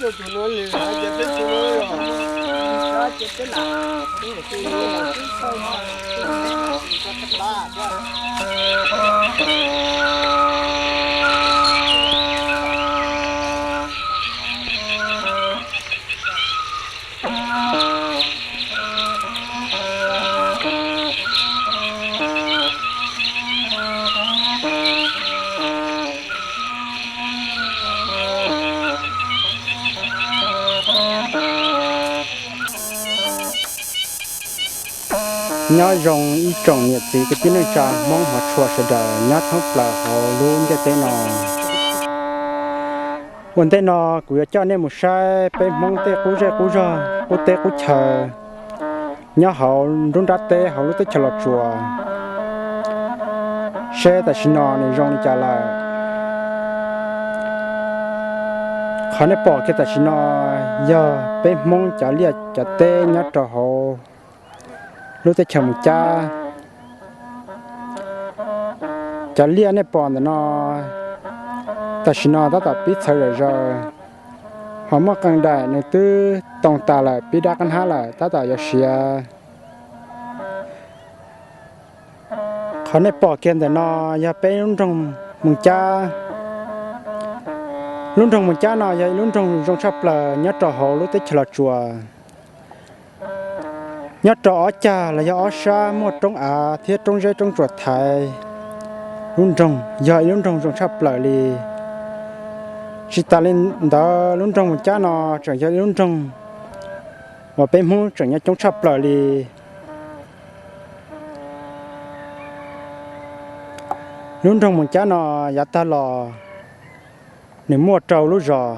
Nyob zoo ib tsoom niam txiv kwv tij neej tsa Hmoob hmov tshua sawv daws nyob thoob plaws hauv lub ntiaj teb no. Ua ntej no kuv yuav coj nej mus saib peb Hmoob tej qub zej qub zog, qub teb qub chaw nyob hauv nruab nrab teb hauv lub teb chaws Los Tsuas, seb tam sim no nws zoo li cas lawm. Qhov nej pom kiag tam sim no yog peb Hmoob cov liaj cov teb nyob rau hauv lub teb chaws Moos Cab. Cov liaj nej pom ntawm no tam sim no tab tom pib txhawv zom zaws, ho muaj qee daim nws twb too tas lawm, pib dab qab hnab lawm, tab tom yuav siav. Qhov nej pom kiag ntawm no yog peb lub nroog Moos Cab. Lub nroog Moos Cab no yog ib lub nroog zoo tshaj plaws nyob rau hauv lub teb chaws Los Tsuas. Nyob rau ob cag los yog ob sab muaj roob av thiab roob zeb roob tsuas thaiv lub nroog, yog ib lub nroog zoo tshaj plaws li. Tsis tas li ntawd, lub nroog Moos Cab no tseem yog ib lub nroog uas peb Hmoob tseem nyob coob tshaj plaws li. Lub nroog Moos Cab no yav tag los nws muaj rau lub zos,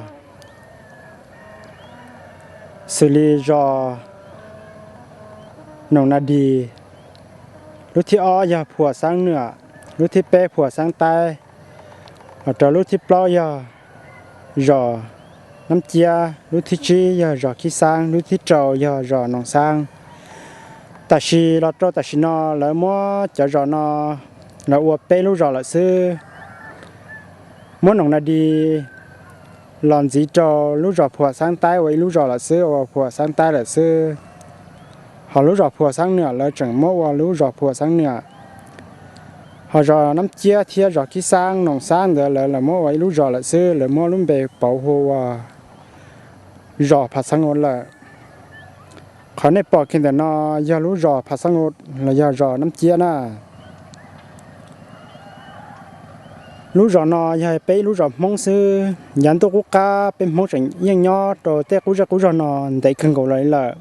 xws li zos Noom Na Dis, lub thib ob yog Phuas Xaab Nwam, lub thib peb Phuas Xaab Taib, los rau lub thib plaub yog zos Nab Ciab, lub thib tsib yog zos Khib Xaab, lub thib rau yog zos Noom Xaab. Tam sis los rau tam sim no lawv muab cov zos no los ua peb lub zos lawm xwb. Muab Noom Na Dis los ntxiv rau lub zos Phuas Xaab Taib ua ib lub zos lawm xwb, ua Phuas Xaab Taib lawm xwb. Ho lub zos Phuas Xaab Nwam lawv tseem muab ua lub zos Phuas Xaab Nwam. Ho zos Nab Ciab thiab zos Khib Xaab, Noom Xaab ntawd lawv los muab ua ib lub zos lawm xwb, lawv muab lub npe pauv hu ua zos Phav Xeeb Ua lawm. Qhov nej pom kiag ntawm no yog lub zos Phav Xeeb Ua los yog zos Nab Ciab na. Lub zos no yog peb ib lub zos Hmoob xwb, yav ntuj qub qab peb Hmoob tseem yeej nyob rau tej qub zej qub zog no ntev kawg nkaus los li lawm.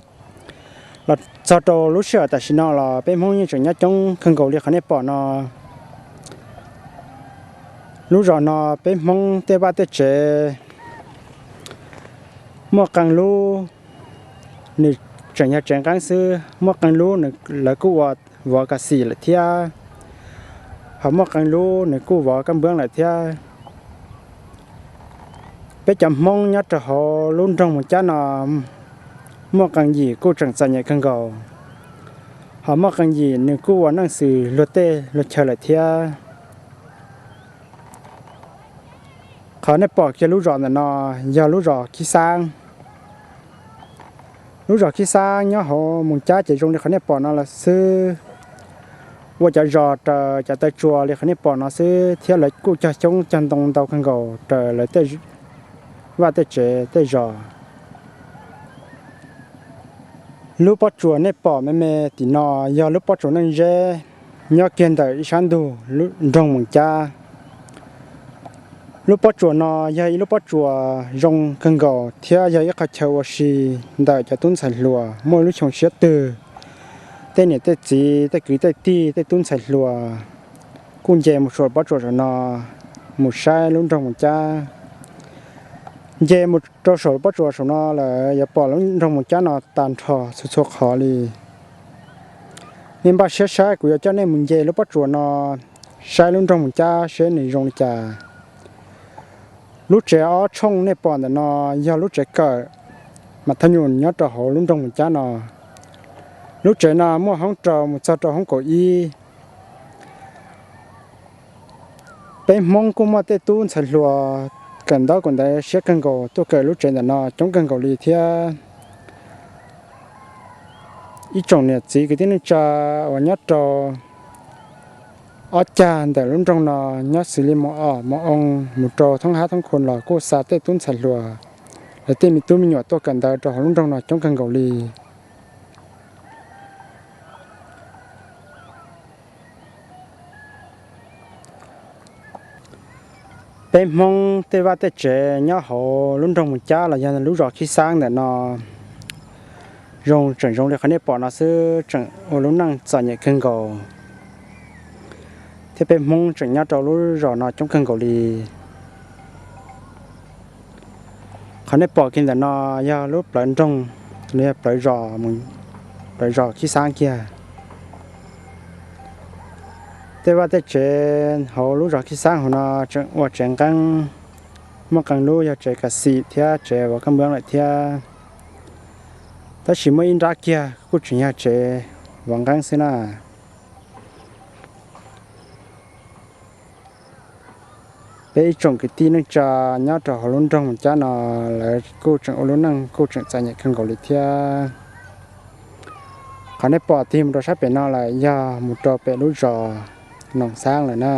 Los txog rau lub sij hawm tam sim no los peb Hmoob yeej tseem nyob coob kawg nkaus li qhov nej pom no. Lub zos no peb Hmoob tej vaj tej tsev muaj qee lub nws tseem yog tsev nqeeb xwb, muaj qee lub nws lawv kuj ua vov kas xim lawm thiab, ho muaj qee lub nws kuj vov kab npuab lawm thiab. Peb cov Hmoob nyob rau hauv lub nroog Moos Cab no muaj qee yim kuj tseem txom nyem kawg nkaus, ho muaj qee yim nws kuj ua neej xws luag tej luag chaw lawm thiab. Qhov nej pom kiag lub zos ntawm no yog lub zos Khib Xaab. Lub zos Khib Xaab nyob hauv Moos Cab ces zoo li qhov nej pom no los xwb. Ua cov zos raws cov taw tsua li qhov nej pom no xwb thiab lawv kuj cog xyoob cog ntoo ntau kawg nkaus raws lawv tej vaj tej tsev tej zos. Lub pob tsuas nej pom me me tim no yog lub pob tsuas Neej Zeb, nyob kiag ntawm ib sab ntug nroog Moos Cab. Lub pob tsuas no yog ib lub pob tsuas zoo kawg nkaus thiab yog ib qhov chaw ua si ntawm cov tub ntxhais hluas. Muaj lub xyoo siab twg, tej niam tej txiv, tej kwv tej tij, tej tub ntxhais hluas kuj nce mus saum pob tsuas saum no mus saib lub nroog Moos Cab. Nce mus rau saum pob tsuas saum no lawm yuav pom lub nroog Moos Cab no tag nrho txhua txhua qhov li. Nej npaj siab saib, kuv yuav coj nej mus nce lub pob tsuas no saib lub nroog Moos Cab seb nws zoo li cas. Lub tsev ob tshooj nej pom ntawm no yog lub tsev kawm mas thaj nyuj nyob rau hauv lub nroog Moos Cab no. Lub tsev no muaj hoob rau mus txog rau hoob kaum ib. Peb Hmoob kuj muaj tej tub ntxhais hluas kawm ntaub kawm ntawv siab kawg nkaus tuaj kawm lub tsev ntawm no coob kawg nkaus li thiab. Ib tsoom niam txiv kwv tij neej tsa uas nyob rau ob cag ntawm lub nroog no, nyob xws li Mos Os, Mos Oo mus rau thoob hab thoob khu los kuj xa tej tub ntxhais hluas, lawv tej me tub me nyuam tuaj kawm ntawv rau hauv lub nroog no coob kawg nkaus li. Peb Hmoob tej vaj tej tsev nyob hauv lub nroog Moos Cab los yog lub zos Khib Xaab ntawm no zoo tseem zoo li qhov nej pom no xwb, tseem ua lub neej txom nyem kawg nkaus, thiab peb Hmoob tseem nyob rau lub zos no coob kawg nkaus li. Qhov nej pom kiag ntawm no yog lub plawv nroog, los yog plawv zos, plawv zos Khib Xaab kiag. Tej vaj tej tsev hauv lub zos Khib Xaab hauv no tseem ua tsev nqeeb, muaj qee lub yog tsev kav xim thiab tsev vov kab npab lawm thiab, tab sis muaj ib nrab kiag kuj tseem yog tsev vov nqeeb xwb na. Peb ib tsoom kwv tij neej tsa nyob rau hauv lub nroog Moos Cab no, lawv kuj tseem ua lub neej kuj tseem txom nyem kawg nkaus li thiab. Qhov nej pom tig mus rau sab pem no lawm yog mus rau pem lub zos Noos Xaab lawm na.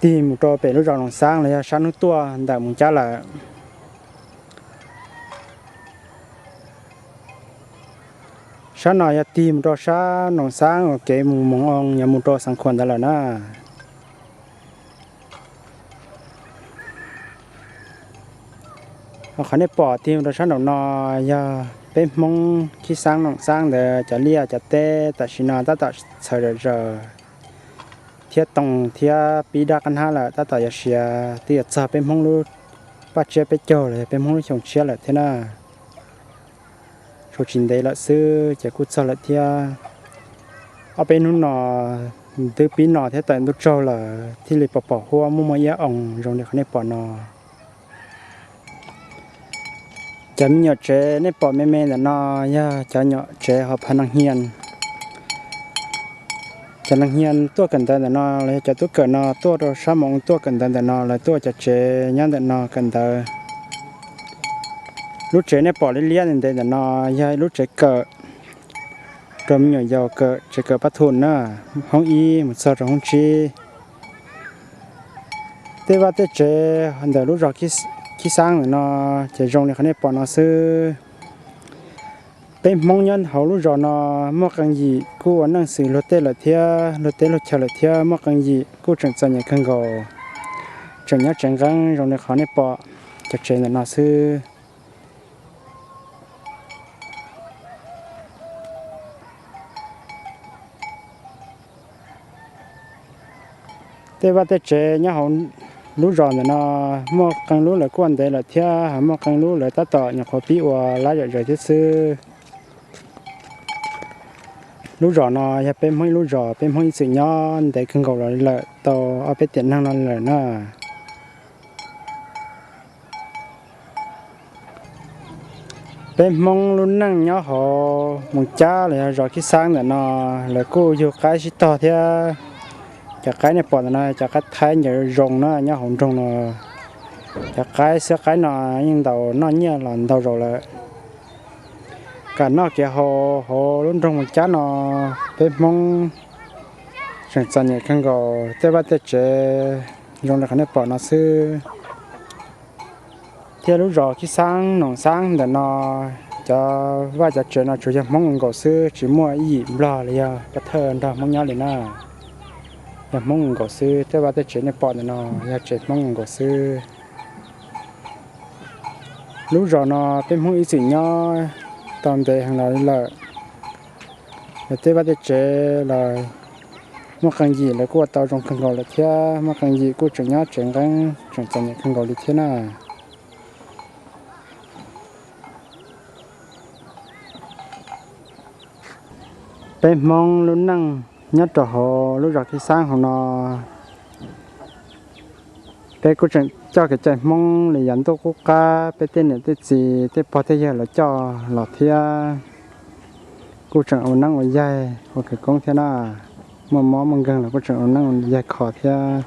Tig mus rau pem lub zos Noos Xaab los yog sab hnub tuaj ntawm Moos Cab lawm. Sab no yog tig mus rau sab Noos Xaab uas kev mus Moos Oo yuav mus rau Xeev Khuam ntawd lawm na. Qhov nej pom tig mus rau sab nraum no yog peb Hmoob Khib Xaab Noos Xaab ntawd cov liaj cov teb tam sim no tab tom txhawv zom zaws thiab toog thiab pib daj qab hnab lawm, tab tom yuav siav twb yuav txog peb Hmoob lub paj tsiab peb caug los yog peb Hmoob lub xyoo tshiab lawm thiab na. Tshuav tsis ntev lawm xwb ces kuj txog lawm thiab. Ob peb hnub no twb pib no thiab, tawm ntuj tsaug lawm thiaj li pom pom huab muaj muaj iab oo zoo li qhov nej pom no. Cov me nyuam tsev nej pom me me ntawm no yog cov nyuam tsev hauv phav Naj Hia. Cov Naj Hia tuaj kawm ntawv ntawm no los yog cov tub kawm no tuaj rau sab Moos tuaj kawm ntawv ntawm no, lawv tuaj cov tsev nyob ntawm no kawm ntawv. Lub tsev nej pom liab liab ntev ntawm no yog lub tsev kawm rau me nyuam yaus kawm, tsev kawm pab thum na, hoob ib mus txog rau hoob tsib. Tej vaj tej tsev ntawm lub zos Khib Xaab ntawm no ces zoo li qhov nej pom no xwb. Peb Hmoob nyob hauv lub zos no muaj qee yim kuj ua neej xws luag tej lawm thiab, luag teb luag chaw lawm thiab, muaj qee yim kuj tseem txom nyem kawg nkaus, tseem nyob tsev nqeeb zoo li qhov nej pom cov tsev ntawm no xwb. Tej vaj tej tsev nyob hauv lub zos ntawm no muaj qee lub lawv kuj ua ntev lawm thiab, ho muaj qee lub lawv tab tom nyuam qhuav pib ua lab zom zaws thiab xwb. Lub zos no yog peb Hmoob ib lub zos, peb Hmoob ib txwm nyob ntev kawg nkaus los lawm tau ob peb tiam neeg no lawm na. Peb Hmoob lub neej nyob hauv Moos Cab los yog zos Khib Xaab ntawm no, lawv kuj yug qaib sib tog thiab. Cov qaib nej pom ntawm no cov qaib thaib ncawv zoo na nyob hauv nroog no. Cov qaib xwb qaib no yeej ntaus noj nyiaj los ntau zaus lawm. Kam noj kev haus hauv lub nroog Moos Cab no, peb Hmoob tseem txom nyem kawg nkaus, tej vaj tej tsev zoo li qhov nej pom no xwb. Thiab lub zos Khib Xaab Noos Xaab ntawm no, cov vaj cov tsev no tsuas yog Hmoob nkaus xwb, tsis muaj ib yim Nplog los yog pov thawj nrog Hmoob nyob li na. Yog Hmoob nkaus xwb, tej vaj tej tsev nej pom ntawm no yog tsev Hmoob nkaus xwb. Lub zos no peb Hmoob ib txwm nyob tau ntev heev los li lawm. Tej vaj tej tsev los muaj qee yim lawv kuj ua tau zoo kawg nkaus lawm thiab, muaj qee yim kuj tseem nyob tsev nqeeb tseem txom nyem kawg nkaus li thiab na. Peb Hmoob lub neej nyob rau hauv lub zos Khib Xaab hauv no, peb kuj tseem coj kev cai Hmoob li yav ntuj qub qab peb tej niam tej txiv tej pog tej yawg lawv coj los thiab, kuj tseem ua neeb ua yaig ua khawv koob thiab na. Muaj mob muaj nkeeg los kuj tseem ua neeb yaig kho thiab.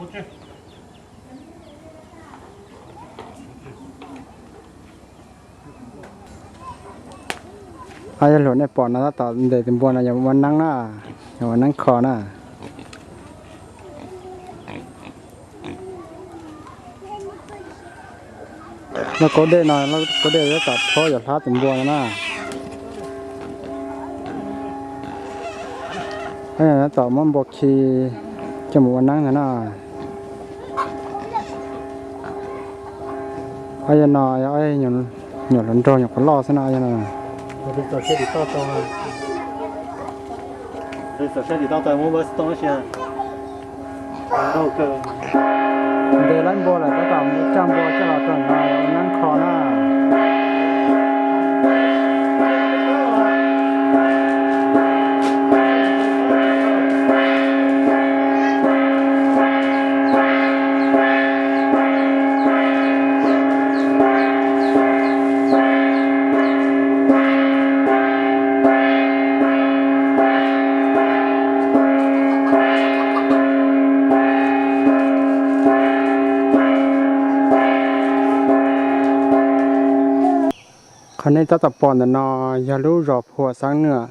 Yog luag nej pom no tab tom ntes tus npua no yog ua neeb na, yog ua neeb kho na. Lub kaub dej no, lub kaub dej tab tom phob yuav hlab tus npua no na. Tab tom muab npua khi coj mus ua neeb ntag na. Yog no, nyuam hluas nraug nyuam qhuav loj xwb no. Ntes laib npua lawm tab tom caj npua coj los rau no ua neeb kho na. Qhov nej tab tom pom ntawm no yog lub zos Phuam Xeeb Nwam.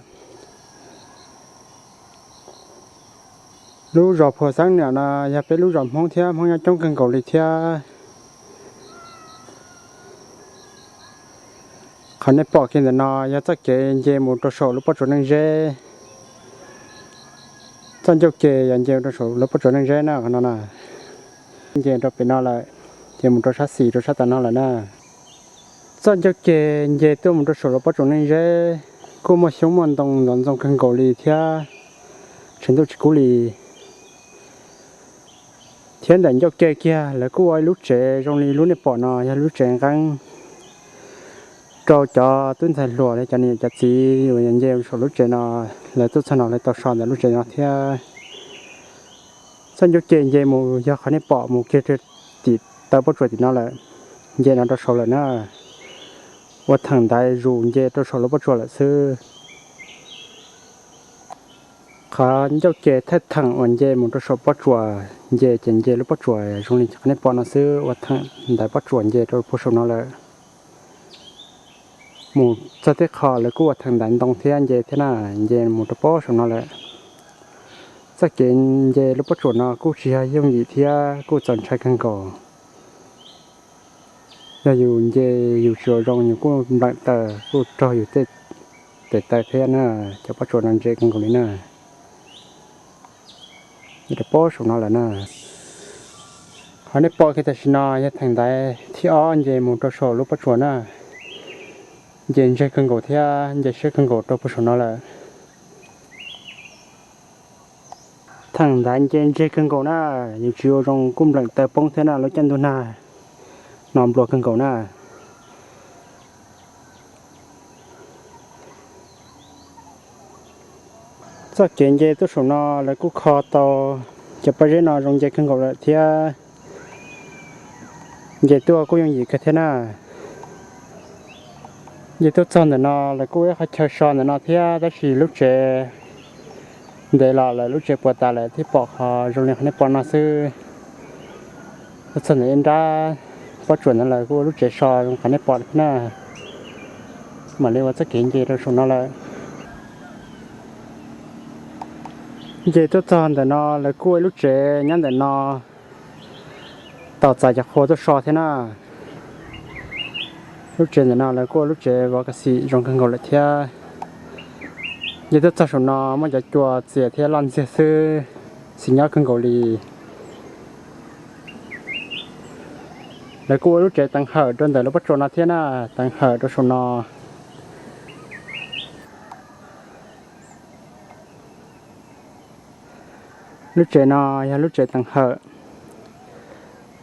Lub zos Phuam Xeeb Nwam no yog peb lub zos Hmoob thiab Hmoob nyob coob kawg nkaus li thiab. Qhov nej pom kiag ntawm no yog txoj kev nce mus rau saum lub pob tsuas Neej Zeb. Txoj ncauj ke yog nce rau saum lub pob tsuas Neej Zeb na, qhov no na. Nce rau pem no lawm, ces mus rau sab xis rau sab tom no lawm na. Txoj ncauj ke nce tuaj mus rau saum lub pob tsuas Neej Zeb kuj muaj xyoob muaj ntoo ntxoov ntxoo kawg nkaus li thiab, tsaus ntuj tsis kub li. Thiab ntawm ncauj ke kiag lawv kuj ua ib lub tsev zoo li lub nej pom no yog lub tsev nqeeb rau cov tub ntxhais hluas thiab cov niam cov txiv uas nce saum lub tsev no, lawv tuaj txog no lawv tau so ntawm lub tsev no thiab. Txoj ncauj ke nce mus yog qhov nej pom mus kiag rau tim taw pob tsuas tim no lawm, nce no rau saud lawm na. Ua theem ntaiv zus nce rau saum lub pob tsuas lawm xwb. Qhov ncauj ke thaj theem uas nce mus rau saum pob tsuas, nce ces nce lub pob tsuas zoo li qhov nej pom no xwb, ua theem ntaiv pob tsuas nce rau puag saum no lawm. Mus txog tej qho lawv kuj ua theem ntaiv ntoo thiab nce thiab na, nce mus rau puag saum no lawm. Txoj kev nce lub pob tsuas no kuj tsis yog yooj yim thiab kuj txaus ntshai kawg nkaus. Yog yus nce yus tsis ua zoo yus kuj npleem taws kuj raug yus tej tes taw thiab na, cov pob tsuas no ntse kawg nkaus li na. Nce rau puag saum no lawm na. Qhov nej pom kiag tam sim no yog theem ntaiv thib ob nce mus rau saum lub pob tsuas na. Nce ntseg kawg nkaus thiab nce siab kawg nkaus rau puag saum no lawm. Theem ntaiv nce ntseg kawg nkaus na, yus tsis ua zoo kuj npleem taws poob thiab na, lub caij ntuj nag no nplua kawg nkaus na. Txoj kev nce tuaj saum no lawv kuj kho tau cov pob zeb no zoo nce kawg nkaus lawm thiab. Nce tuaj kuj yooj yim kawg thiab na. Nce tuaj txog ntawm no lawv kuj ua ib qhov chaw so ntawm no thiab, tab sis lub tsev ntev los lawv lub tsev puas tas lawm thiaj pom qhov zoo li qhov nej pom no xwb. Tuaj txog ntawm ib nrab pob tsuas ntawd lawv kuj ua lub tsev so zoo qhov nej pom thiab na. Mam li ua txoj kev nce rau saum no lawm. Nce tuaj txog ntawm no lawv kuj ua ib lub tsev nyob ntawm no, tos txais cov qhua tuaj so thiab na. Lub tsev ntawm no lawv kuj ua lub tsev vov kas xim zoo kawg nkaus lawm thiab. Nce tuaj txog saum no muaj cov cua txias thiab loj ntxiag xwb, xis nyob kawg nkaus li. Lawv kuj ua lub tsev teev hawm rau ntawm lub pob tsuas no thiab na, teev hawm rau saum no. Lub tsev no yog lub tsev teev hawm.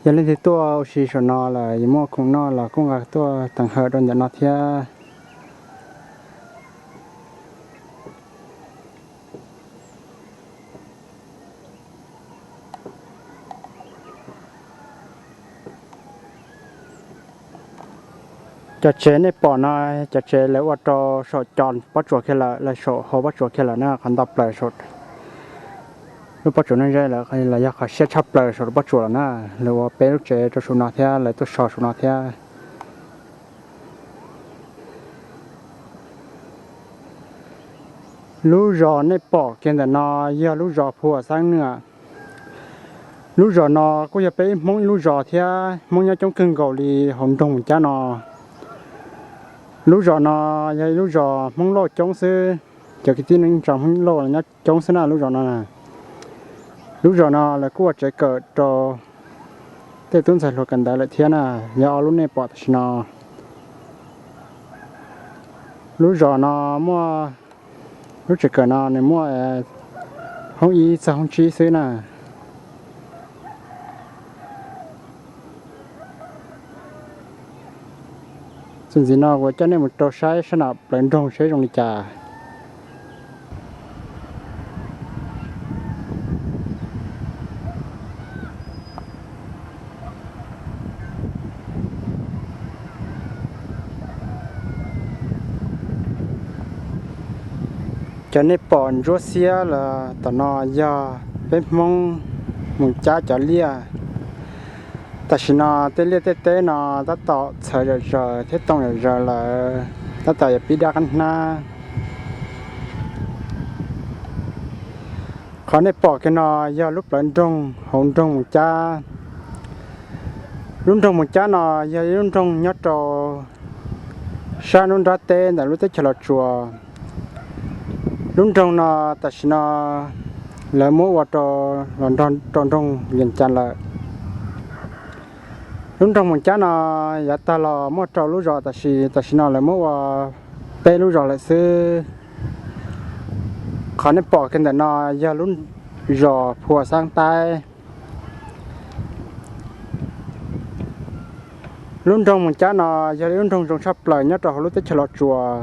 Yog leej twg tuaj ua si saum no lawm yuav muaj khoom noj los kuj nqa tuaj teev hawm rau ntawm no thiab. Cov tsev nej pom no, cov tsev lawv ua rau saum cov pob tsuas kiag lawm, lawv saum hauv pob tsuas kiag lawm na, qhov ntau plaws saum Lub pob tsuas Neej Zeb lawm los yog qhov siab tshaj plaws saum lub pob tsuas lawm na. Lawv ua peb lub tsev rau saum no thiab lawv tuaj so saum no thiab. Lub zos nej pom kiag ntawm no yog lub zos Phu Xab Nwj. Lub zos no kuj yog peb Hmoob ib lub zos thiab, Hmoob nyob coob kawg nkaus li hauv nroog Moos Cab no. Lub zos no yog ib lub zos Hmoob Lauj coob xwb, cov kwv tij neej tsa Hmoob Lauj nyob coob xwb na lub zos no. Lub zos no lawv kuj ua tsev kawm rau tej tub ntxhais hluas kawm ntawv lawm thiab na, yog ob lub nej pom tam sim no. Lub zos no muaj, lub tsev kawm no nws muaj hoob ib txog hoob tsib xwb na. Txuas ntxiv no kuv coj nej mus rau saib sab nram plawv nroog seb zoo li cas. Cov nej pom ntsuab xiab los tom no yog peb Hmoob Moos Cab cov liaj. Tam sim no tej liaj tej teb no tab tom txhawv zom zaws thiab too zom zaws lawm, tab tom yuav pib daj qab hnab. Qhov nej pom kiag no yog lub plawv nroog hauv nroog Moos Cab. Lub nroog Moos Cab no yog ib lub nroog nyob rau sab nruab nrab teb ntawm lub teb chaws Los Tsuas. Lub nroog no tam sim no lawv muab ua rau los nrog rau nroog Vias Cas lawm. Lub nroog Moos Cab no yav tag los muaj rau lub zos, tab sis tam sim no lawv muab ua peb lub zos lawm xwb. Qhov nej pom kiag ntawm no yog lub zos Phua Xaab Taib. Lub nroog Moos Cab no yog ib lub nroog zoo tshaj plaws nyob rau hauv lub teb chaws Los Tsuas.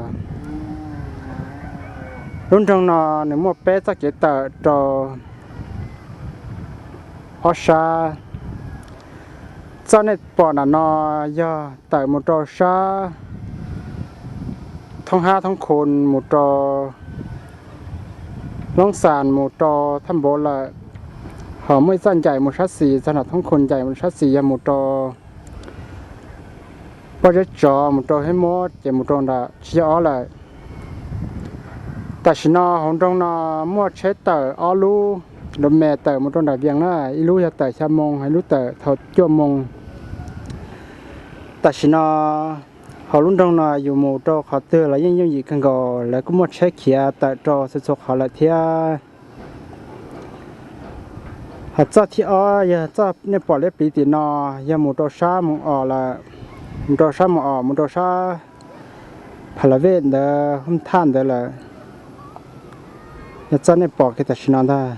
Lub nroog no nws muaj peb txoj kev tawm rau ob sab. Txoj nej pom nram no yog tawm mus rau sab thoob hab thoob khu mus rau Loob Xas mus rau Thaj Npaum lawm. Ho muaj ib txoj ncaim mus sab xis, txoj nram thoob khu ncaim mus sab xis yog mus rau Pob Zeb Tsov, mus rau Hab Muab ces mus rau nram Tsib Caug Ob lawm. Tam sim no hauv nroog no muaj tsheb tawm ob lub, lub me tawm mus rau nram Vias na, ib lub yog tawm xya moo, ib lub tawm thaum cuaj moo. Tam sim no hauv lub nroog no yus mus rau qhov twg los yeej yooj yim kawg nkaus, lawv kuj muaj tsheb khiav tawm rau txhua txhua qhov lawm thiab. Ho txoj thib ob yog txoj nej pom liab pliv tim no, yog mus rau sab Moos Os lawm, mus rau sab Moos Os, mus rau sab Pha La Vej ntawd, Hoob Thaj ntawd lawm. Yog txoj nej pom kiag tam sim no ntag.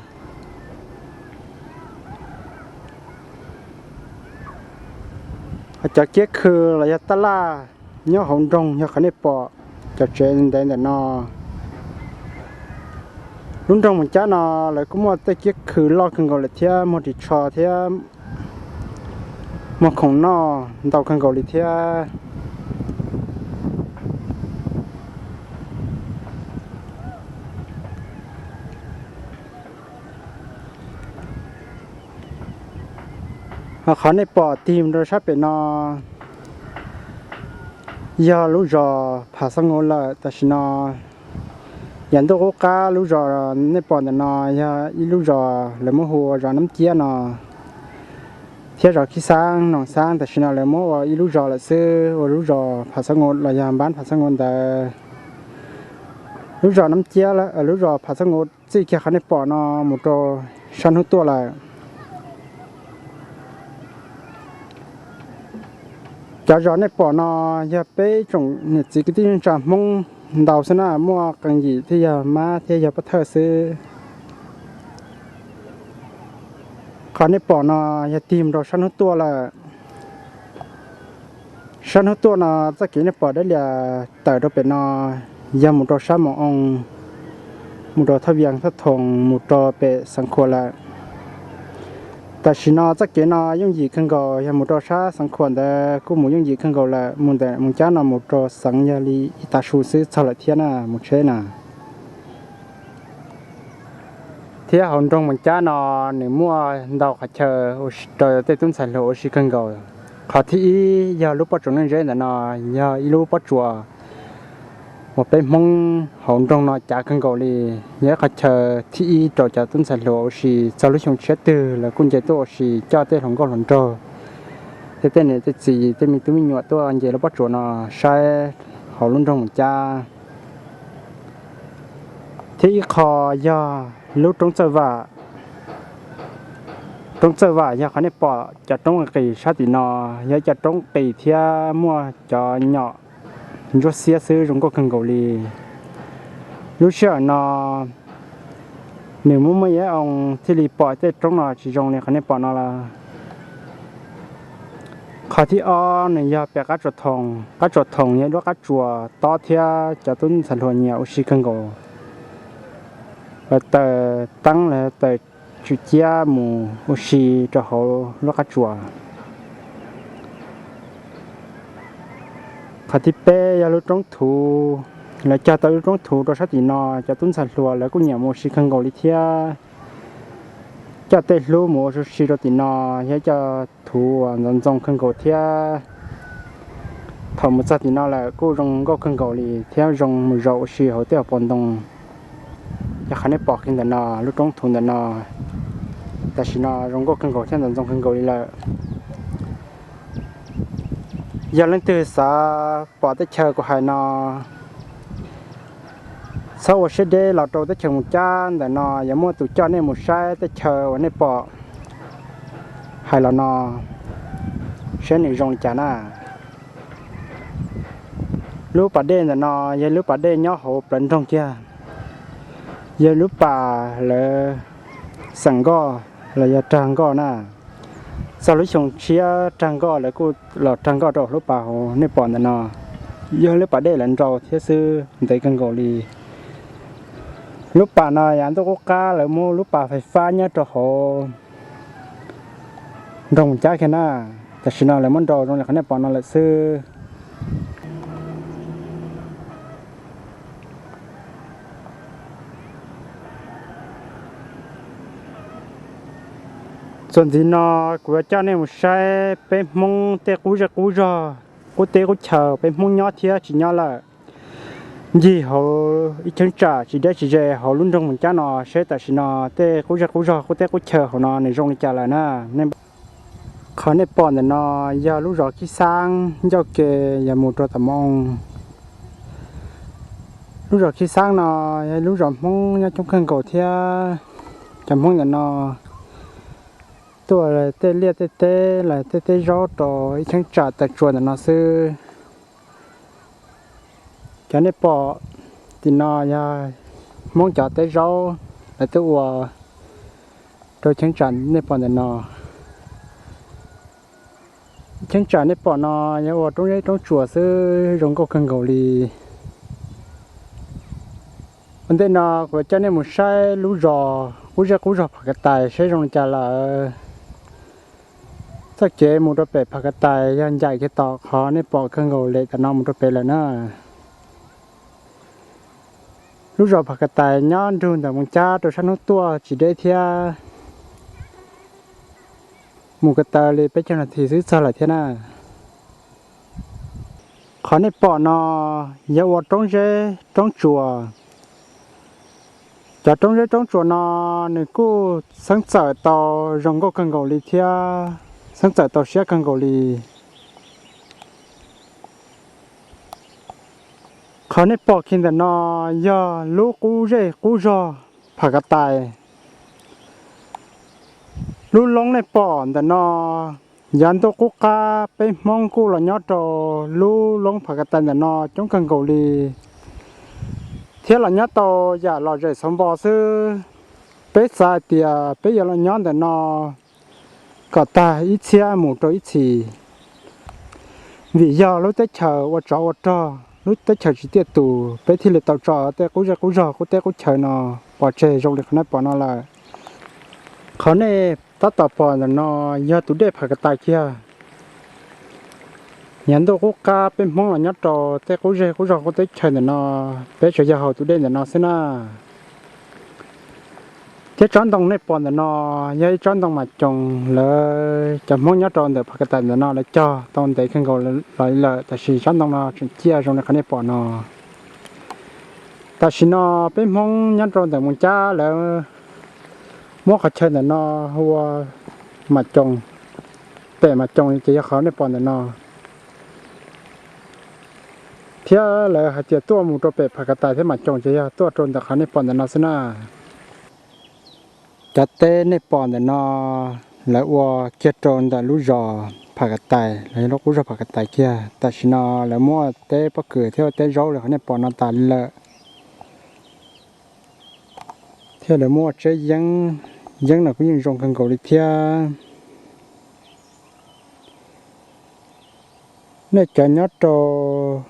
Ho cov kiab khw los yog tab laj nyob hauv nroog yog qhov nej pom cov tsev ntev ntawm no. Lub nroog Moos Cab no lawv kuj muaj tej kiab khw loj kawg nkaus lawm thiab, muag ris tsho thiab muag khoom noj ntau kawg nkaus li thiab. Ho qhov nej pom tig mus rau sab pem no yog lub zos Phav Xab Nqus lawm. Tam sim no yav ntuj qub qab lub zos nej pom ntawm no yog ib lub zos lawv muab hu ua zos Nab Ciab no, thiab zos Khib Xaab, Noom Xaab, tam sim no lawv muab ua ib lub zos lawm xwb, ua lub zos Phav Xab Nqus los yog Npab Phav Xab Nqus ntawd. Lub zos Nab Ciab, lub zos Phav Xab Nqus txij kiag qhov nej pom no mus rau sab hnub tuaj lawm. Cov zos nej pom no yog peb tsoom niam txiv kwv tij neej tsa Hmoob ntau xwb na, muaj Qee Yim thiab yog Mab thiab yog Pab Thawj xwb. Qhov nej pom no yog tig mus rau sab hnub tuaj lawm. Sab hnub tuaj no txoj kev nej pom dab lias tawm rau pem no yog mus rau sab Moos Oo, mus rau Thaj Vias Thaj Thoos, mus rau pem Xeev Khuam lawm. Tam sim no txoj kev no yooj yim kawg nkaus, yog mus rau sab Xeev Khuam ntawd kuj mus yooj yim kawg nkaus lawm, mus ntawm Moos Cab no mus rau Xeev yog li ib tav su xwb txog lawm thiab na, mus tsheb na. Thiab hauv nroog Moos Cab no nws muaj ntau qhov chaw rau tej tub ntxhais hluas ua si kawg nkaus. Qhov thib ib yog lub pob tsuas Neej Zeb ntawm no, yog ib lub pob tsuas uas peb Hmoob hauv nroog no cav kawg nkaus li, yog ib qhov chaw thib ib rau cov tub ntxhais hluas ua si. Txog lub xyoo tshiab twg lawv kuj nce tuaj ua si coj tej hluas nkauj hluas nraug, tej tej niam tej txiv, tej me tub me nyuam tuaj nce lub pob tsuas no saib hauv lub nroog Moos Cab. Thiab ib qho yog lub roob Txawj Vam. Roob Txawj Vam yog qhov nej pom cov roob qis sab tim no, yog ib co roob qis thiab muaj cov nyom ntsuab xiab xwb, zoo nkauj kawg nkaus li. Lub sij hawm no nws muaj muaj ib oo thiaj li pom tej roob no tsis zoo li qhov nej pom no lawm. Qhov thib ob nws yog pem qab tsuas thoom. Qab tsuas thoom yog lub qab tsuas tob thiab cov tub ntxhais hluas nyiam ua si kawg nkaus. Lawv taws teeb, lawv taws tswm ciab mus ua si rau hauv lub qab tsuas. Qhov thib peb yog lub roob thuv. Lawv cog tau lub roob thuv rau sab tim no, cov tub ntxhais hluas lawv kuj nyiam mus ua si kawg nkaus li thiab. Coj tej hlub mus ua si rau tim no, yog ib co thuv uas ntxoov ntxoo kawg nkaus thiab. Thaum mus txog tim no lawm kuj zoo nkauj kawg nkaus li thiab zoo mus zaum ua si hauv tej hauv paus ntoo. Yog qhov nej pom kiag ntawm no, lub roob thuv ntawm no tam sim no zoo nkauj kawg nkaus thiab ntxoov ntxoo kawg nkaus li lawm. Yog leej twg xav pom teb chaws kuv hais no, txhob ua siab deb los rau teb chaws Moos Cab ntawm no, yuav muaj tus coj nej mus saib teb chaws uas nej pom hais los no, saib nws zoo li cas na. Lub pas dej ntawm no yog lub pas dej nyob hauv plawv nroog kiag, yog lub pas lawv xeem nkoj los yog rag nkoj na. Txog lub xyoo tshiab rag nkoj lawv kuj los rag nkoj rau lub pas hauv nej pom ntawm no. Yog lub pas dej lawv nrau thiab xwb, ntev kawg nkaus li. Lub pas no yav ntuj qub qab lawv muab lub pas fais fab nyob rau hauv nroog Moos Cab kiag na. Tam sim no lawv muab nrau zoo li qhov nej pom no lawm xwb. Txuas ntxiv no kuv yuav coj nej mus saib peb Hmoob tej qub zej qub zog, qub teb qub chaw, peb Hmoob nyob thiab tsis nyob lawm, ncig hauv ib cheeb tsam tsis deb tsis ze hauv lub nroog Moos Cab no seb tam sim no tej qub zej qub zog, qub teb qub chaw hauv no nws zoo li cas lawm na. Qhov nej pom ntawm no yog lub zos Khib Xaab ncauj ke yuav mus rau tom Moo. Lub zos Khib Xaab no yog lub zos Hmoob nyob coob kawg nkaus thiab. Cov Hmoob ntawm no tuaj tej liaj tej teb los tej teb zaub rau ib cheeb tsam taws tsua ntawm no xwb. Cov nej pom tim no yog Hmoob cov teb zaub lawv twb ua rau cheeb tsam nej pom ntawm no. Cheeb tsam nej pom no yog ua roob zeb roob tsuas xwb, zoo nkauj kawg nkaus li. Ua ntej no kuv coj nej mus saib lub zos qub zej qub zog Pham Kav Tais seb zoo li cas lawm. Txoj kev mus rau pem Pham Kav Tais yog ncaim kiag tom qhov nej pom kawg nkaus lem tam no mus rau pem lawm na. Lub zos Pham Kav Tais nyob nrug ntawm Moos Cab rau sab hnub tuaj tsis deb thiab, mus ko taw li peb caug nas this xwb txog lawm thiab na. Qhov nej pom no yog ua roob zeb roob tsuas. Cov roob zeb roob tsuas no nws kuj xeeb txawm tau zoo nkauj kawg nkaus li thiab xeeb txawm tau siab kawg nkaus li. Qhov nej pom kiag ntawm no yog lub qub zej qub zog Pham Kav Tais. Lub loob nej pom ntawm no, yav ntuj qub qab peb Hmoob kuj los nyob rau lub loob Pham Kav Tais ntawm no coob kawg nkaus li, thiab los nyob tau yam lom zem xauv npo xwb. Peb xav hais tias peb yuav los nyob ntawm no kom tag ib txhiab mus rau ib txhis, vim yog lub teb chaws ua tsov ua rog, lub teb chaws tsis tiaj tus, peb thiaj li tau tso tej qub zej qub zog qub teb qub chaw no pov tseg zoo li qhov nej pom no lawm. Qhov nej tab tom pom ntawm no yog tus dej Pham Kav Tais kiag. Yav ntuj qub qab peb Hmoob los nyob rau tej qub zej qub zog qub teb chaws ntawm no, peb tsuas yog haus tus dej ntawm no xwb na. Thiab tsob ntoo nej pom ntawm no yog ib tsob ntoo mas coos lawv cov Hmoob nyob rau ntawm Phav Kav Tais ntawm no lawv cog tau ntev kawg nkaus los li lawm, tab sis tsob ntoo no tseem ciaj zoo li qhov nej pom no. Tam sim no peb Hmoob nyob rau ntawm Moos Cab lawv muab qhov chaw ntawm no hu ua Mas Coos, pem Mas Coos ces yog qhov nej pom ntawm no. Thiab lawv hais tias tuaj mus rau pem Phav Kav Tais thiab Mas Coos ces yog tuaj rau ntawm qhov nej pom ntawm no xwb na. Cov teb nej pom ntawm no lawv ua kiag rau ntawm lub zos Phav Kav Tais los yog lub qub zos Phav Kav Tais kiag. Tam sim no lawv muaj teb pob kws thiab ua teb zaub li qhov nej pom no tas li lawm. Thiab lawv muaj ua tseb yeeb, yeeb no kuj yeej zoo kawg nkaus li thiab. Nej cov nyob rau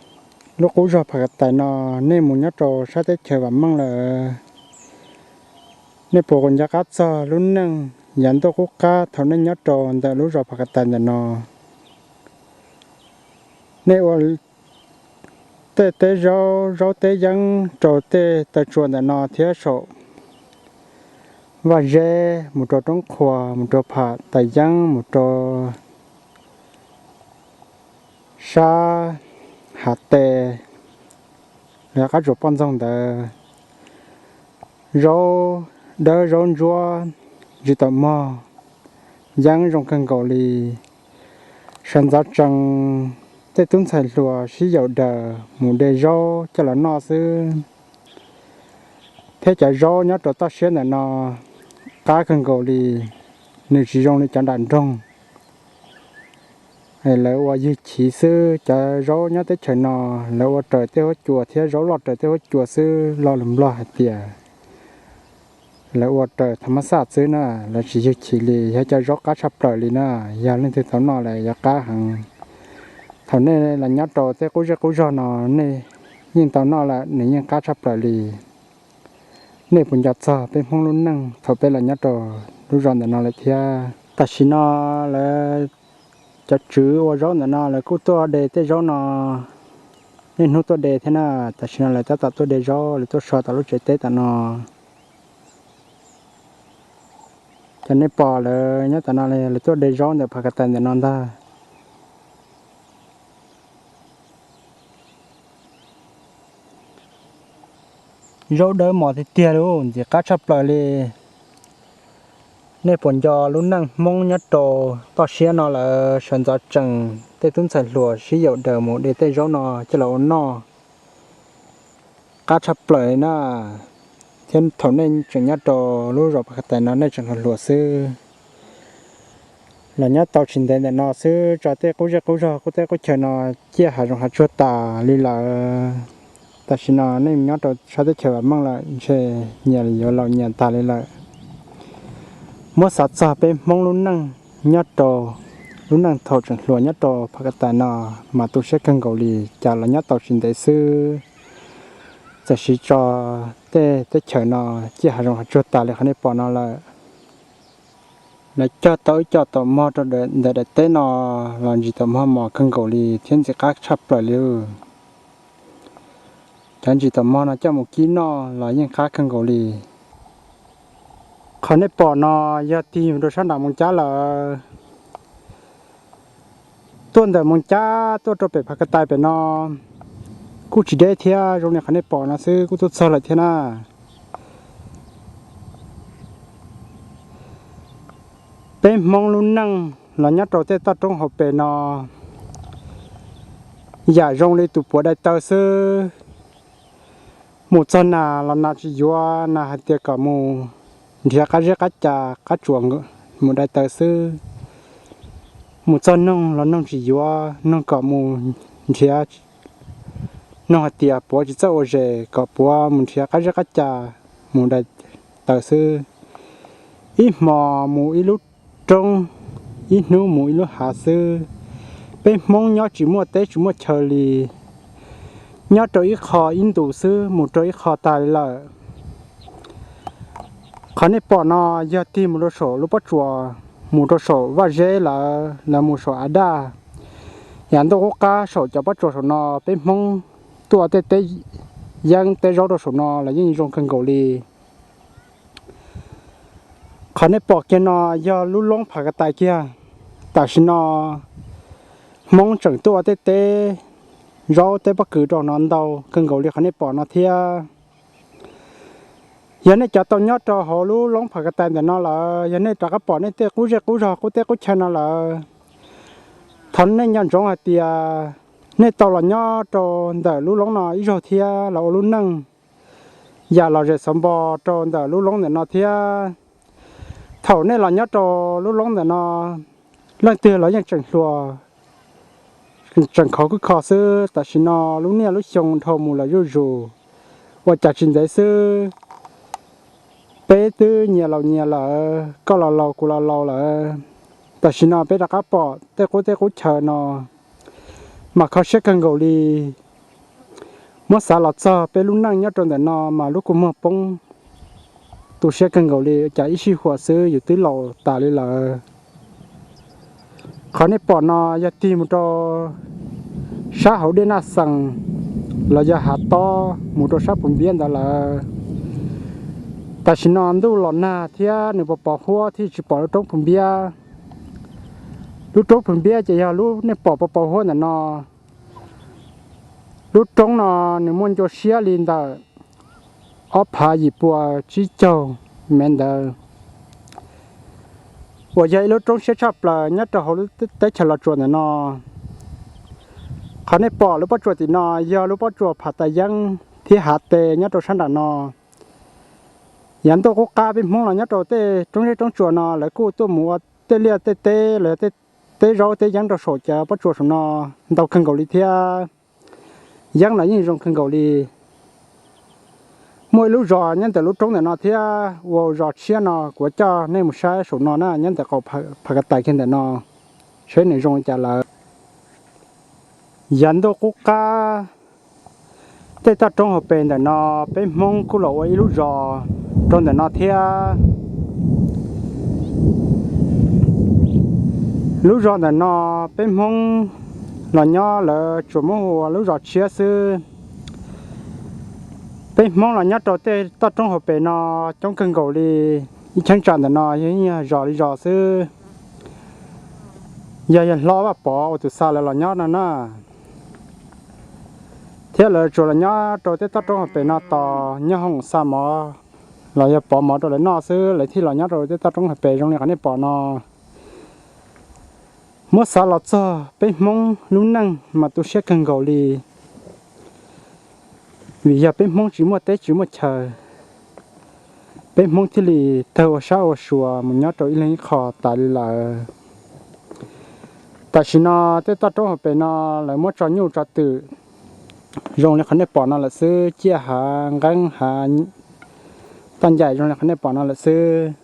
lub qub zos Phav Kav Tais no, nej mus nyob rau sab teb chaws Vam Meej lawm, nej puas nco qab txog lub neej yav ntuj qub qab thaum nej nyob rau ntawm lub zos Phav Kav Tais ntawm no? Nej ua tej teb zaub, zaub teb yeeb rau tej taw tsua ntawm no thiab saum Vaj Zeb mus rau Roob Qhua, mus rau Phav Tais Yeeb, mus rau sab Hav Tes, los yog qab tsuas poj ntxoog ntawd. Zaub dawb zaub ntsuab, ntsis taum mog, yeeb zoo kawg nkaus li. Sawv ntxov tsees tej tub ntxhais hluas sib yaum daws mus de zaub coj los noj xwb. Thiab cov zaub nyob rau toj siab ntawm no qab kawg nkaus li, nws tsis zoo li cov nram nroog lawv ua ywg chiv xwb. Cov zaub nyob teb chaws no lawv ua raws tej huab cua thiab zaub loj raws tej huab cua xwb, lo lus Nplog hais tias lawv ua raws tha mab xaj xwb na, lawv tsis ywg chiv li. Yog cov zaub qab tshaj plaws li na, yog leej twg tau noj lawm yuav qab heev. Thaum nej los nyob rau tej qub zej qub zog no, nej yeej tau noj lawm, nws yeej qab tshaj plaws li. Nej puas nco txog peb Hmoob lub neej thaum peb los nyob rau lub zos ntawm no lawm thiab? Tam sim no lawv cov tswv ua zaub ntawm no lawv kuj tuaj de tej zaub no, niaj hnub tuaj de thiab na. Tam sim no lawv tab tom tuaj de zaub, lawv tuaj so tom lub tsev teb tom no. Cov nej pom lawv nyob tom no lawv tuaj de zaub ntawm Phav Kav Tais ntawm no ntag. Zaub dawb mos tiag tiag li, ntxim qab tshaj plaws li. Nej puas nco lub neej Hmoob nyob rau toj siab no lawv sawv ntxov tsees tej tub ntxhais hluas sib yaum daws mus de tej zaub no coj los ua noj, qab tshaj plaws li na. Thiab thaum nej tseem nyob rau lub zos Phav Kav Tais no nej tseem hluas hluas xwb, los nyob tau tsis ntev ntawm no xwb tso tej qub zej qub zog qub teb qub chaw no ciaj hav zoov hav tsuag tas li lawm. Tam sim no nej nyob rau sab teb chaws Vam Meej lawm ntshe nyias yuav laus nyias tas li lawm. Muab xav txog peb Hmoob lub neej nyob rau, lub neej thaum tseem hluas nyob rau Phav Kav Tais no mas tu siab kawg nkaus li, cas los nyob tau tsis ntev xwb txawm siv tso tej teb chaws no ciaj hav zoov hav tsuag tas li qhov nej pom no lawm. Lawv cog tau ib co taum mog rau ntawm daim teb no los ntsis taum mog mos kawg nkaus li thiab ntxim qab tshaj plaws li. Cov ntsis taum mog no coj mus kib noj los yeej qab kawg nkaus li. Qhov nej pom no yog tig mus rau sab nram Moos Cab lawm. Tuaj ntawm Moos Cab tuaj rau pem Phav Kav Tais pem no kuj tsis deb thiab, zoo li qhov nej pom no xwb kuj tuaj txog lawm thiab na. Peb Hmoob lub neej los nyob rau tej toj roob hauv pes no yam zoo li tus puav dai taw xwb. Mus txog nas los nas tsis yuav, nas hais tias kom mus nrhiav qab zeb qab ca qab tsuas mus dai taw xwb. Mus txog noog los noog tsis yuav, noog kom mus nrhiav, noog hais tias puav tsis txawj ua zes kom puav mus nrhiav qab zeb qab ca mus dai taw xwb. Ib hmos mus ib lub roob, ib hnub mus ib lub hav xwb. Peb Hmoob nyob tsis muaj teb tsis muaj chaw li, nyob rau ib qho ib ntus xwb mus rau ib qho tas li lawm. Qhov nej pom no yog tig mus rau saum lub pob tsuas, mus rau saum Vaj Zeb lawm, lawv mus saum Av Daj. Yam ntuj qub qab saum cov pob tsuas saum no peb Hmoob tuaj tej teb yeeb teb zaub rau saum no los yeej zoo kawg nkaus li. Qhov nej pom kiag no yog lub loob Phav Ka Tais kiag. Tam sim no Hmoob tseem tuaj ua tej teb zaub teb pob kws rau no ntau kawg nkaus li qhov nej pom no thiab. Yog nej cov tau nyob rau hauv lub loob Phav Ka Tais ntawm no lawm, yog nej rov qab pom nej tej qub zej qub zog qub teb qub chaw no lawm, thov nej nco ntsoov hais tias nej tau los nyob rau ntawm lub loob no ib zaug thiab los ua lub neej yam lom zem xov npo rau ntawm lub loob ntawm no thiab. Thaum nej los nyob rau lub loob ntawm no, leej twg los yeej tseem hluas, tseem khov kwb kho xwb. Tam sim no lub niaj lub xyoo dhau mus lawm zuj zus, ua cas tsis ntev xwb peb twb nyias laus nyias lawm, koj los laus kuv los laus lawm. Tam sim no peb rov qab pom tej qub teb qub chaw no mas kho siab kawg nkaus li. Muab xav los txog peb lub neej nyob rau ntawm no mas lub kua muag poob, tu siab kawg nkaus li, cas ib sij huam xwb yus twb laus tas li lawm. Qhov nej pom no yog tig mus rau sab hauv Dej Naj Xees los yog Hav Tob mus rau sab Phu Npiab ntawd lawm. Tam sim no ntuj los nag thiab nws pos pos huab thiaj tsis pom lub roob Phu Npiab. Lub roob Phu Npiab ces yog lub nej pom pos pos huab ntawm no. Lub roob no nws muaj ncua siab li ntawm ob phav yim pua tsib caug mev ntawd, uas yog ib lub roob siab tshaj plaws nyob rau hauv lub teb chaws Los Tsuas ntawm no. Qhov nej pom lub pob tsuas tim no yog lub pob tsuas Phav Tais Yeeb thiab Hav Tes nyob rau sab nram no. Yav ntuj qub qab peb Hmoob los nyob rau tej roob zeb roob tsuas no lawv kuj tuaj mus ua tej liaj tej teb los yog tej teb zaub teb yeeb rau saum cov pob tsuas saum no ntau kawg nkaus li thiab. Yeeb los yeej zoo kawg nkaus li. Muaj ib lub zos nyob ntawm lub roob ntawm no thiab, ua zos tshiab no kuv coj nej mus saib saum no na, nyob ntawm qaum Phav Ka Tais kiag ntawm no, saib nws zoo li cas lawm. Yav ntuj qub qab tej toj roob hauv pes ntawm no peb Hmoob kuj los ua ib lub zos rau ntawm no thiab. Lub zos ntawm no peb Hmoob los nyob lawv tsuas muab hu ua lub zos tshiab xwb. Peb Hmoob los nyob rau tej toj roob hauv pes no coob kawg nkaus li. Ib cheeb tsam ntawm no yog zos li zos xwb, yog yawg hlob Vaj Pov uas tus xa lawv los nyob no na. Thiab lawv tsuas los nyob rau tej toj roob hauv pes no tos nyob hoom xa mov los yog pov mov rau lawv noj xwb, lawv thiaj los nyob rau tej toj roob hauv pes zoo li qhov nej pom no. Muab xav los txog peb Hmoob lub neej mas tu siab kawg nkaus li, vim yog peb Hmoob tsis muaj teb tsis muaj chaw, peb Hmoob thiaj li tawg ua sab ua sua mus nyob rau ib leeg ib qho tas li lawm. Tam sim no tej toj roob hauv pes no lawv muab tso nyuj tso twm zoo li qhov nej pom no lawm xwb, ciaj hav nqeeb hav toj ncaim zoo li qhov nej pom no lawm xwb.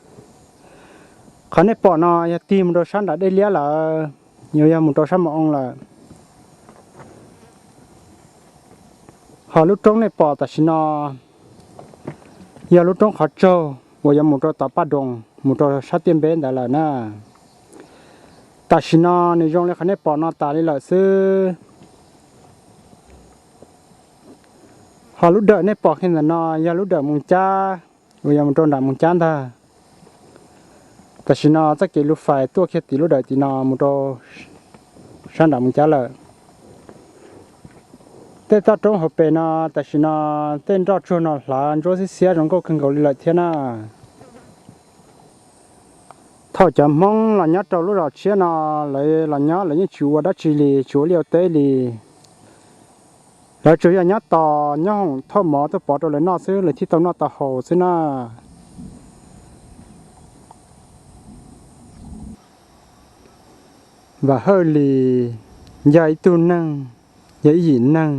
Qhov nej pom no yog tig mus rau sab nram Dej Liab lawm, yuav yog mus rau sab Moo Oo lawm. Ho lub roob nej pom tam sim no yog lub roob qhov tsaug uas yuav mus rau tom Paj Doos mus rau sab Tiaj Npeb ntawd lawm na. Tam sim no nws zoo li qhov nej pom no tas li lawm xwb. Ho lub dawm nej pom kiag ntawm no yog lub dawm Moos Cab uas yuav mus rau nram Moos Cab ntag. Tam sim no txoj kev lub fais tuaj kiag tim lub dawm tim no mus rau sab nram Moos Cab lawm. Tej toj roob hauv pes no tam sim no tej nroj tsuag no hlav ntsuab xiab xiab zoo nkauj kawg nkaus li lawm thiab na. Thaum cov Hmoob los nyob rau lub zos tshiab no, lawv los nyob lawv yeej tsis ua dab tsi li, tsis ua liaj ua teb li. Lawv tsuas yog nyob tos nyob hoom thauj mov tuaj pov rau lawv noj xwb, lawv thiaj tau noj tau haus xwb na. Vam Hawj Lis yog ib tug neeg, yog ib yim neeg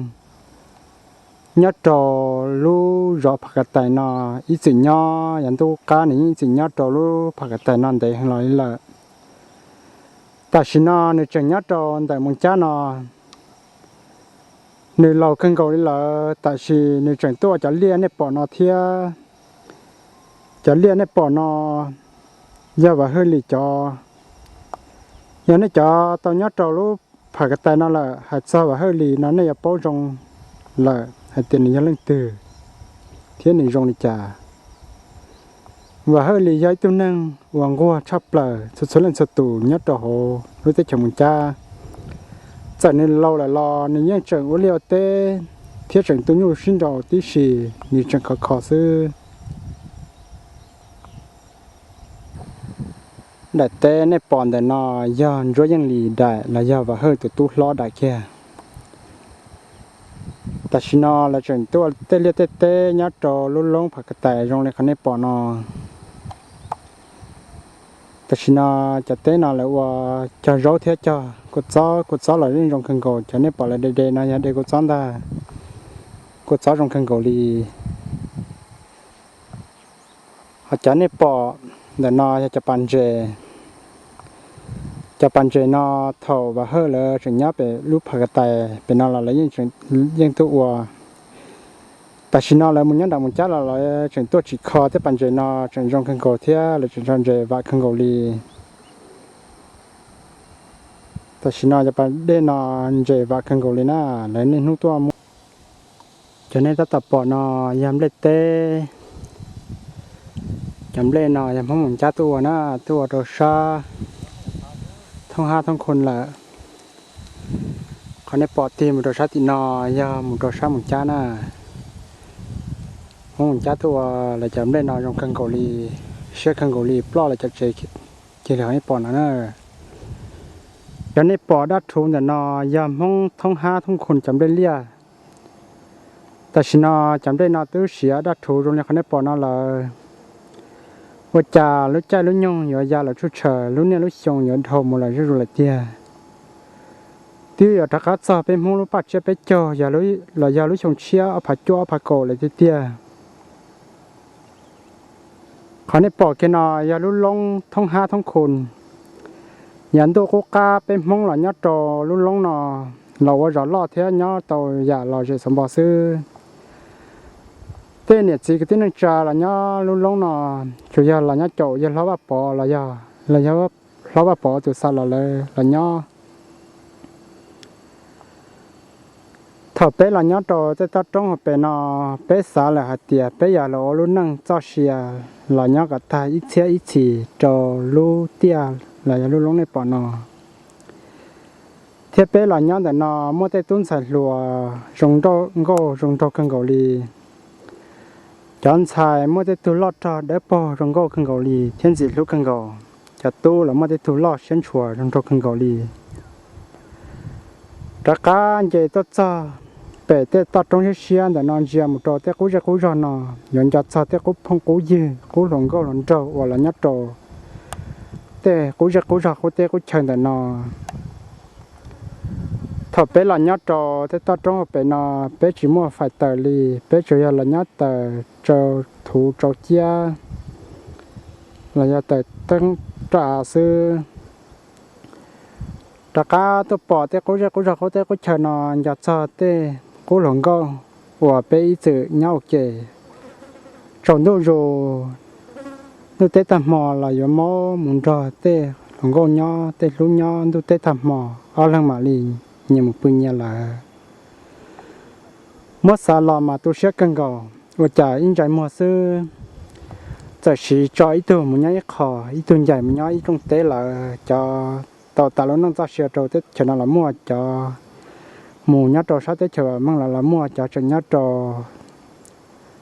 nyob rau lub zos Phav Ka Tais no, ib txwm nyob yav ntuj qab nws yeej ib txwm nyob rau lub Phav Ka Tais no ntev heev los li lawm. Tam sim no nws tseem nyob rau ntawm Moos Cab no. Nws laus kawg nkaus li lawm, tab sis nws tseem tuaj ua cov liaj nej pom no thiab. Cov liaj nej pom no yog Vam Hawj Lis cov. Yog nej cov tau nyob rau lub Phav Ka Tais no lawm, hais txog Vam Hawj Lis no nej yuav paub zoo lawm hais tias nws yog leej twg thiab nws zoo li cas. Vam Hawj Lis yog ib tug neeg uas nquag tshaj plaws txhua txhua leej txhua tus nyob rau hauv lub teb chaws Moos Cab. Txawm nws laus lawm los nws yeej tseem ua liaj ua teb thiab tseem tu nyuj sib nraus tib si, nws tseem khov kho xwb. Daim teb nej pom ntawm no yog Ntsuab Yeej Lis daim los yog Vam Hawj tus tub hlob daim kiag. Tam sim no lawv tseem tuaj tej liaj tej teb nyob rau lub loob Pha Ka Tais zoo li qhov nej pom no. Tam sim no cov teb no lawv ua cog zaub thiab cog kua txob, kua txob los yeej zoo kawg nkaus. Cov nej pom lawv de de no yog de kua txob ntag, kua txob zoo kawg nkaus li. Ho cov nej pom ntawm no yog cov pas ntses. Cov pas ntses no thaum Vam Hawj lawv tseem nyob pem lub Pha Ka Tais pem no los lawv yeej tuaj ua. Tam sim no lawv mus nyob nram Moos Cab los lawv tseem tuaj tsim kho tej pas ntses no tseem zoo kawg nkaus thiab lawv tseem tso ntses vam kawg nkaus li. Tam sim no cov pas dej no ntses vam kawg nkaus li na, lawv niaj hnub tuaj muab. Cov nej tab tom pom no yog nplej teb. Cov nplej no yog Hmoob Moos Cab tuaj ua na, tuaj ua rau sab thoob hab thoob khu lawm. Qhov nej pom tig mus rau sab tim no yog mus rau sab Moos Cab na. Hmoob Moos Cab tuaj ua lawv cov nplej no zoo kawg nkaus li, siab kawg nkaus li, ploj lawv cov tsev kiag li qhov nej pom no na. Cov nej pom dab rhuv ntawm no yog Hmoob thoob hab thoob khu cov nplej liaj. Tam sim no cov nplej no twb siav dab rhuv zoo li qhov nej pom no lawm. Ua cas lub caij lub nyoog yuav ya lawm tshuj tshaws, lub niaj lub xyoo yuav dhau mus lawm zuj zus lawm tiag. Twb yuav rov qab txog peb Hmoob lub paj tsiab peb caug los yog lub xyoo tshiab ob phav cuaj ob phav kaum lawm tiag tiag. Qhov nej pom kiag no yog lub loob thoob hab thoob khu. Yav ntuj qub qab peb Hmoob los nyob rau lub loob no los ua zos loj thiab nyob tau yam lom zem xav npo xwb. Tej niam txiv kwv tij neej tsa los nyob lub loob no tsuas yog los nyob caum yawg hlob Vaj Pov los yog hlob Vaj Pov tus xa los lawv los nyob. Thaum peb los nyob rau tej toj roob hauv pes no, peb xav lawm hais tias peb yog los ua lub neej txoj sia los nyob kom tag ib txhiab ib txhis rau lub tiaj los yog lub loob nej pom no. Thiab peb los nyob ntawm no muaj tej tub ntxhais hluas zoo nkauj zoo nraug kawg nkaus li. Cov ntxhais muaj tej tug loj rog dawb paug zoo nkauj kawg nkaus li thiab ntxim hlub kawg nkaus. Cov tub los muaj tej tug loj siab ntshua zoo nraug kawg nkaus li. Rov qab nce tuaj txog pem tej toj roob siab siab ntawm no ntsia mus rau tej qub zej qub zog no, yuav nco txog tej qub phooj qub ywg, qub hluas nkauj hluas nraug uas los nyob rau tej qub zej qub zog qub teb qub chaw ntawm no. Thaum peb los nyob rau tej toj roob hauv pes no, peb tsis muaj fais taws li, peb tsuas yog los nyob taws tsau thuv tsau ciab los yog taws teeb raj av xwb. Rov qab tuaj pom tej qub zej qub zog qub teb qub chaw no, nco txog tej qub hluas nkauj uas peb ib txwm nyob ua ke. Tsaus ntuj zus, ntuj teb tag hmo los yuav maub mus nrog tej hluas nkauj nyob, tej hlub nyob, ntuj teb tag hmo ob leeg mam li nyias mus pw nyias lawm. Muab xav los mas tu siab kawg nkaus, ua cas ib ntsais muag xwb, txawm siv tso ib tug mus nyob ib qho, ib tug ncaim mus nyob ib rooj teb lawm. Cov tau tas lub neej txoj sia rau teb chaws no los muaj, cov mus nyob rau sab teb chaws meej los los muaj, cov tseem nyob rau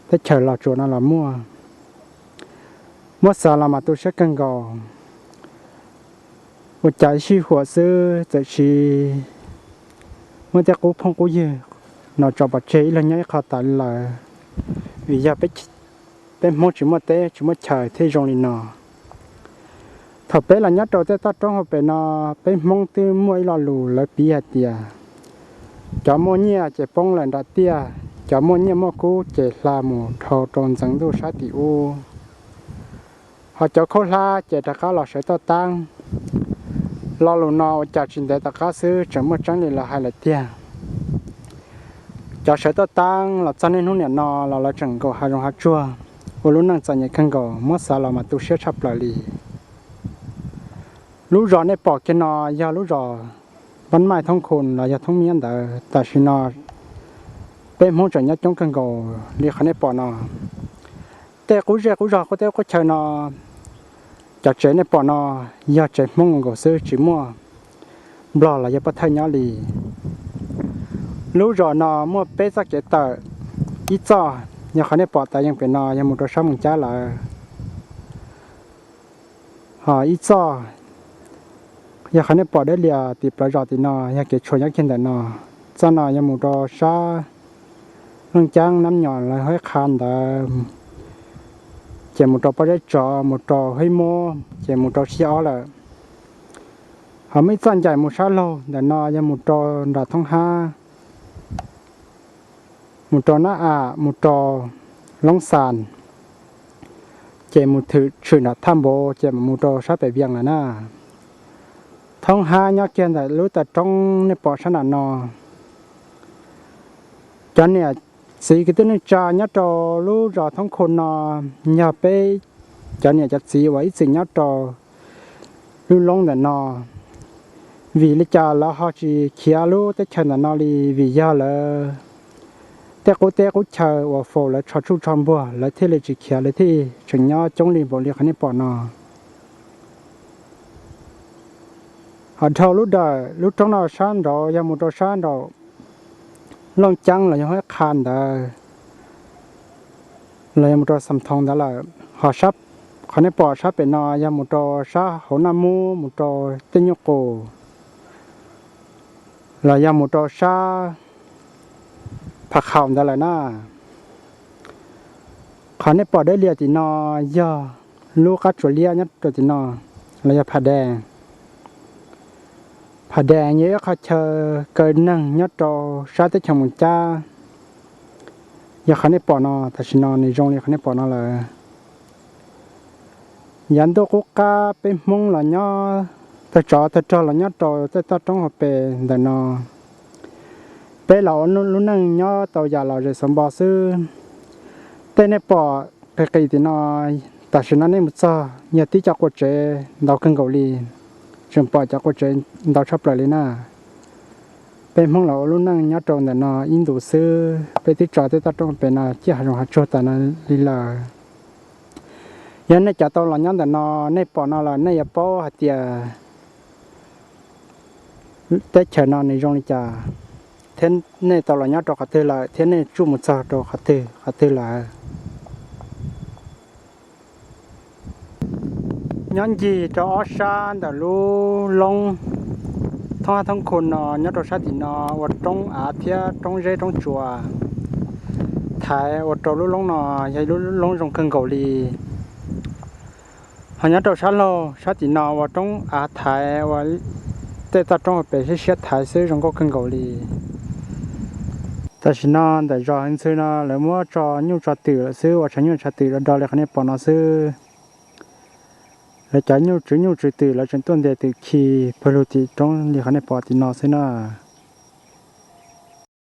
teb chaws Los Tsuas no los muaj. Muab xav los mas tu siab kawg nkaus, ua cas ib sij huam xwb txawm siv muab tej qub phooj qub ywg no tso pov tseg ib leeg nyob ib qho tas li lawm, vim yog peb Hmoob tsis muaj teb tsis muaj chaw thiaj zoo li no. Thaum peb los nyob rau tej toj roob hauv pes no, peb Hmoob twb muaj ib lo lus lawv piv hais tias, cov muaj nyiaj ces poob lawm nram tiaj, cov muaj nyiaj muaj kub ces hla mus dhau rau ntxeev ntuj sab tim ub. Ho cov khaub hlab ces rov qab los sawv toj taab. Lo lus no ua cas tsis ntev tom qab xwb tseem muaj tseeb li lawv hais lawm tiag. Cov sawv toj taab los txog niaj hnub niam no los lawv tseem nkaum hav zoov hav tsuag, ua lub neej txom nyem kawg nkaus, muab xav los mas tu siab tshaj plaws li. Lub zos nej pom kiag no yog lub zos Npab Maij thoob khu los yog thoob miab ntawd. Tam sim no peb Hmoob tseem nyob coob kawg nkaus li qhov nej pom no. tej qub zej qub zog qub teb qub chaw no, cov tsev nej pom no yog tsev Hmoob nkaus xwb, tsis muaj Nplog los yog pov thawj nyob li. Lub zos no muaj peb txoj kev tawm, ib txoj yog qhov nej pom tas yeej pem no yog mus rau sab Moos Cab lawm. Ho ib txoj yog qhov nej pom dawb lias tim plawv zos tim no yog kev tshuam nyob kiag ntawm no. Txoj no yog mus rau sab Looj Ceeb Nab Nyos lawv hab qha ntawd, ces mus rau Pob Zeb Tsov, mus rau Hib Mub, ces mus rau Sib Ob lawm. Ho muaj ib txoj ncaim mus sab laug ntawm no yog mus rau nram Thoob Hab, mus rau Nab Am, mus rau Loob Xas, ces mus thwm tshwm nram Thaj Npauv ces mus rau sab pem Vias lawm na. Thoob Hab nyob kiag ntawm lub taw roob nej pom sab nram no. Cov niam txiv kwv tij neej tsa nyob rau lub zos Thoob Khu no yog peb cov niam cov txiv uas ib txwm nyob rau lub loob ntawm no. Vim li cas lawv ho tsis khiav lub teb chaws ntawm no li? Vim yog lawv tej qub teb qub chaw uas faus lawv tsho tsuj tsho npuag, lawv thiaj li tsis khiav, lawv thiaj tseem nyob coob li npaum li qhov nej pom no. Ho dhau lub dawm lub roob no sab nraud yog mus rau sab nraum Looj Ceeb los yog Huab Qha ntawd, los yog mus rau Xam Thoos ntawd lawm. Ho qhov nej pom sab pem no yog mus rau sab hauv Naj Mub, mus rau tej nyuj qus, los yog mus rau sab Phaj Khaum ntawd lawm na. Qhov nej pom dawb lias tim no yog lub qab tsuas liab nyob rau tim no, los yog Phaj Dees. Phaj Dees yog ib qhov chaw kaw neeg nyob rau sab teb chaws Moos Cab. Yog qhov nej pom no, tam sim no nws zoo li qhov nej pom no lawm. Yav ntuj qub qab peb Hmoob los nyob, tawg tsov tawg rog los nyob rau tej toj roob hauv pes ntawm no. Peb los ua lub neej nyob tau yam lom zem xuv npo xwb. Tej nej pom qis qis tim no, tam sim no nej mus txog yog tib co qua tsev ntau kawg nkaus li, tseem pom cov qua tsev ntau tshaj plaws li na. Peb Hmoob los ua lub neej nyob rau ntawm no ib ntus xwb, peb twb tso tej toj roob pem no ciaj hav zoov hav tsuag tas no li lawm. Yog nej cov tau los nyob ntawm no, nej pom no los nej yuav paub hais tias teb chaws no nws zoo li cas, thiab nej tau los nyob rau qhov twg lawm, thiab nej tsuj mus txog rau qhov twg qhov twg lawm. Nyob ncig rau ob sab ntawm lub loob Thoob Hab Thoob Khu no, nyob rau sab tim no ua roob av thiab roob zeb roob tsuas thaiv ua rau lub loob no yog ib lub loob zoo kawg nkaus li. Ho nyob rau sab laug sab tim no ua roob av thaiv, ua tej toj roob hauv pes siab siab thaiv xwb zoo nkauj kawg nkaus li. Tam sim no ntawm zos Heev Ntxhw no lawv muab tso nyuj tso twm lawm xwb, ua tshav nyuj tshav twm do do li qhov nej pom no xwb. Lawv cov nyuj tswv nyuj tswv twm lawv tseem tuaj ntes twm khi pawg lug tim roob li qhov nej pom tim no xwb na.